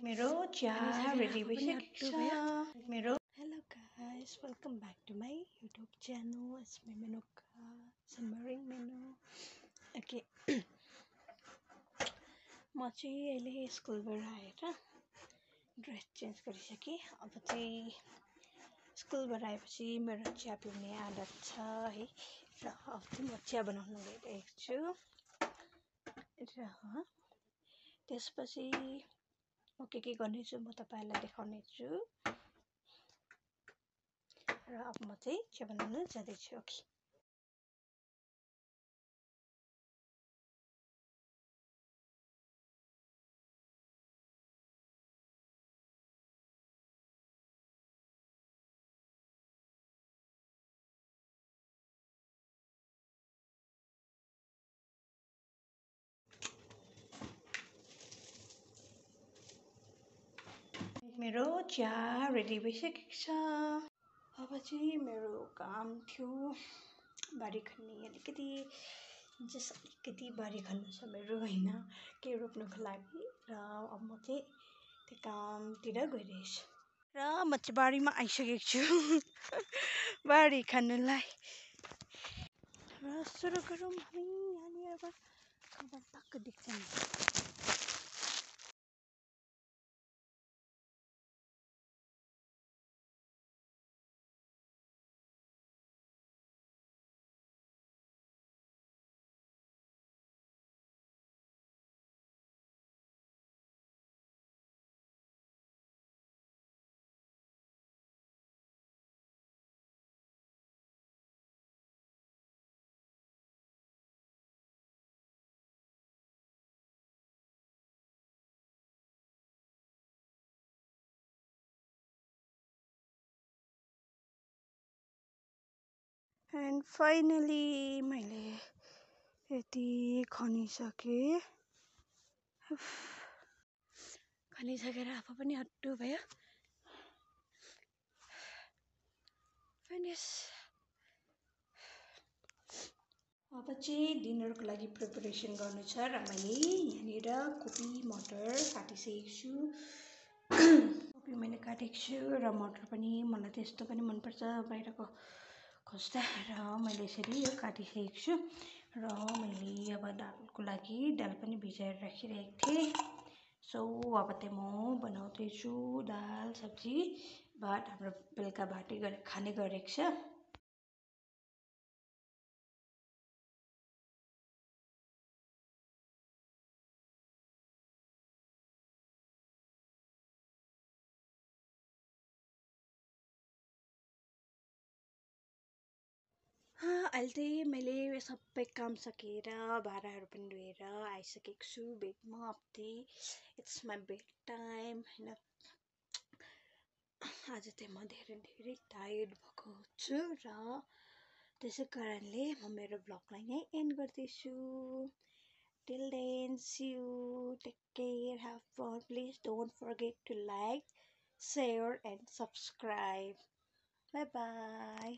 मेरो चिया रेडी भइसकेको छ मेरो Hello guys, welcome back to my YouTube channel. It's me Menuka, Simmering Menu. Okay, म चाहिँ अहिले स्कुलबाट आएर ड्रेस चेन्ज गरिसकेँ। अब चाहिँ स्कुलबाट आएपछि मेरो चिया पिउने आदत छ है, र अब चाहिँ म चिया बनाउन गइरहेको छु। र त्यसपछि म के गर्नेछु म तपाईहरुलाई देखाउने छु। र अब म चाहिँ चिया बनाउन जाँदैछु। ओके, मेरो चिया रेडी भइसकेको छ। अब चाहिँ मेरो काम थियो बारी खन्ने, अलिकति बारी खन्नु छ मेरो होइन, के रोप्नुको लागि। र अब म चाहिँ त्यो कामतिर गइरहेको छु। र म चाहिँ बारीमा आइसकेको छु बारी खन्नुलाई। र सुरु गरौँ हामी। यहाँनिर खबर टक्क देख्छ नि। एन्ड फाइनली मैले यति खनिसकेँ। खनिसकेर आफू पनि हट्टु भयो। फिनिस। अब चाहिँ डिनरको लागि प्रिपरेसन गर्नु छ र मैले यहाँनिर कोपी मटर काटिसकेको छु। कोपी मैले काटेको छु र मटर पनि मलाई त्यस्तो पनि मनपर्छ बाहिरको खोज्दा, र मैले यसरी यो काटिसकेको छु। र मैले अब दालको लागि दाल पनि भिजाएर राखिरहेको थिएँ। सो अब चाहिँ म बनाउँदैछु दाल सब्जी। भात हाम्रो बेलुका भातै खाने गरेको छ। अहिले चाहिँ मैले सबै काम सकेर भाँडाहरू पनि धोएर आइसकेको छु बेडमा। अब चाहिँ इट्स माई बेड टाइम होइन। आज चाहिँ म धेरै टायर्ड भएको छु र त्यसै कारणले म मेरो भ्लगलाई नै एन्ड गर्दैछु। Till then see you, take care, have fun, please don't forget to like, share and subscribe. Bye bye.